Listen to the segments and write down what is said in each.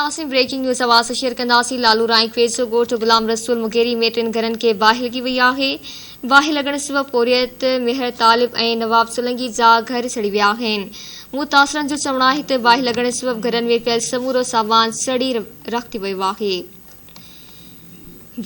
ڪنداسين breaking news اوهان سان شيئر ڪنداسين لالو رائنڪ ويجهو ڳوٺ غلام رسول مغيري ۾ ٽن گهرن کي باهه لڳي وئي آهي باهه لڳڻ سبب پورهيت مهر طالب ۽ نواب سولنگي جا گهر سڙي ويا آهن متاثرن جو چوڻ آهي ته باهه لڳڻ سبب گهرن ۾ پيل سمورو سامان سڙي رک ٿي ويو آهي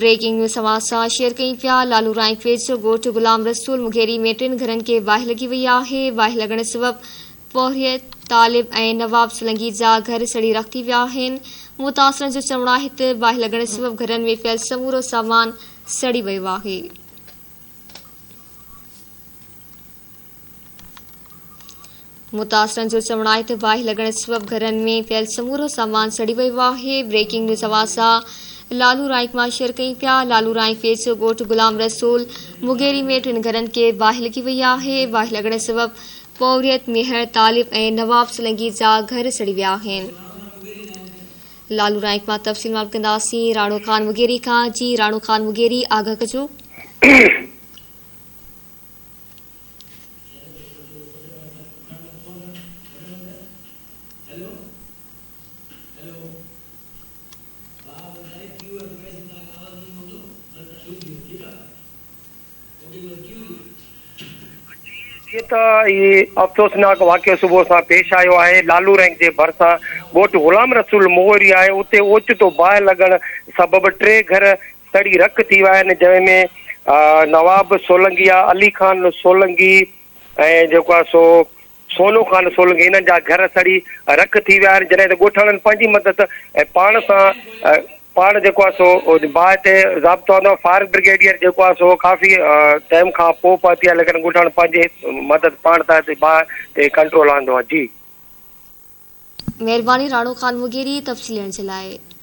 بريڪنگ نيوز اوهان سان شيئر ڪيون پيا لالو رائنڪ ويجهو ڳوٺ غلام رسول مغيري ۾ ٽن گهرن کي باهه لڳي وئي آهي باهه لڳڻ سبب پورهيت، طالب ۽ نواب سولنگي جا گهر سڙي رک ٿي ويا آهن. متاثرن جو چوڻ آهي ته باهه لڳڻ سبب گهرن ۾ پيل سمورو سامان سڙي ويو آهي. متاثرن جو چوڻ آهي ته باهه لڳڻ سبب گهرن ۾ پيل سمورو سامان سڙي ويو آهي. بريڪنگ نيوز اوهان سان لالو رائنڪ مان شيئر ڪيون پيا. لالو رائنڪ ويجهو ڳوٺ غلام رسول مغيري ۾ ٽن گهرن کي باهه لڳي وئي آهي. باهه لڳڻ سبب پورهيت ميهڙ طالب ۽ نواب سولنگي جا گهر سڙي ويا آهن. لالو رائنڪ مان تفصيل معلوم ڪنداسين راڻو خان مغيري کان جي راڻو خان مغيري آگاهه ڪجو. جيئن ته هي افسوسناڪ واقعو صبح سان پيش آيو آهي، لالو رينڪ جي ڀرسان ڳوٺ غلام رسول مغوري آهي، اتي اوچتو باهه لڳڻ سبب ٽي گهر سڙي رک ٿي ويا آهن، جنهن ۾ نواب سولنگي، علي خان سولنگي ۽ جيڪو آهي سو سونو خان سولنگي انهن جا گهر سڙي رک ٿي ويا آهن، جڏهن ته ڳوٺاڻن پنهنجي مدد پاڻ سان پاڻ جيڪو آهي سو باهه تي ضابطو آندو، فائر برگيڊيئر جيڪو آهي سو ڪافي ٽائيم کان پوء پهتي آهي ليڪن ڳوٺاڻن پنهنجي مدد پاڻ تحت باهه تي ڪنٽرول آندو آهي جي. مهرباني راڻو خان مغيري تفصيل ڏيڻ جي لاء.